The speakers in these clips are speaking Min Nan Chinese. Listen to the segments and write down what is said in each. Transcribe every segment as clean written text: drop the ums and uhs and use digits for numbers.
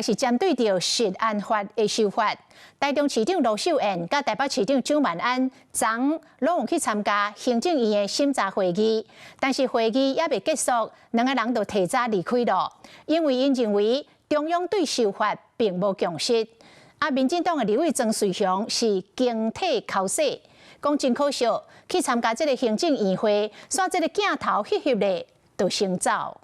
是針對著食安法的修法，台中市長盧秀燕佮台北市長蔣萬安，昨攏有去參加行政院的審查會議，但是會議猶未結束，兩個人就提早離開了，因為𪜶認為中央對修法並無共識。啊，民進黨的立委莊瑞雄是驚退哭勢，講真可惜，去參加這个行政院會，煞這个鏡頭翕翕咧，就先走。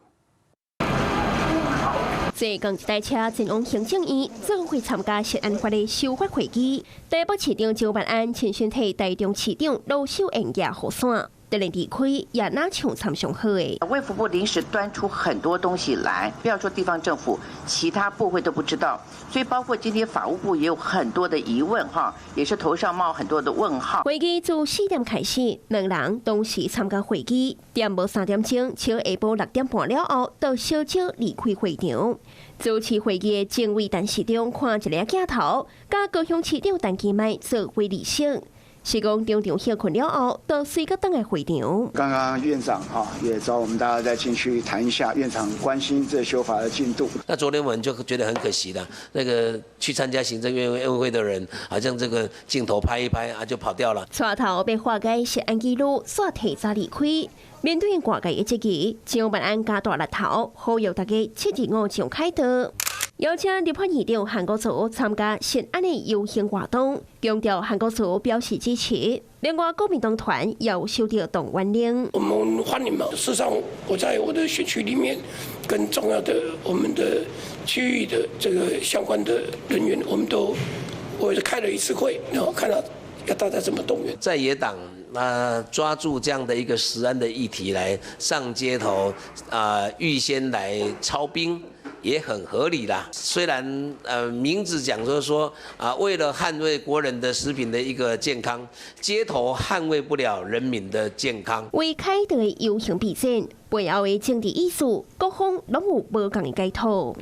坐仝一台車前往行政院，做伙參加食安法的修法會議。台北市長蔣萬安親身替台中市長盧秀燕舉雨傘，突然離開也若像參上好的。衛福部臨時端出很多東西來，不要說地方政府，其他部會都不知道，所以包括今天法務部也有很多的疑問，哈，也是頭上冒很多的問號。會議自4點開始，兩人同時參加會議，踮無3點鐘，到下晡6點半了後，就小少離開會場。主持會議的政委陳時中看一个鏡頭，佮高雄市長陳其邁做伙離席，是講中場歇睏了後，就隨閣轉來會場。剛剛院長哈也找我們大家再進去談一下，院長關心這修法的進度。那昨天我們就覺得很可惜了，那個去參加行政院會的人，好像這個鏡頭拍一拍啊就跑掉了。帶頭欲化解食安疑慮，煞提早離開。面對外界的質疑，蔣萬安加大力頭，呼籲大家725上凱道。邀請立法院長韓國瑜參加食安的遊行活動，強調韓國瑜表示支持。另外，國民黨團也有收到動員令。我們歡迎嘛。事實上，我在我的選區裡面，跟重要的我們的區域的這個相關的人員，我們都我開了一次會，然後看到要大家怎麼動員。在野黨那抓住這樣的一個食安的議題來上街頭，啊，預先來操兵，也很合理啦。雖然名字講說啊，為了捍衛國人的食品的一個健康，街頭捍衛不了人民的健康。為凱道的遊行備戰，背後的政治意思，各方攏有無仝的解讀。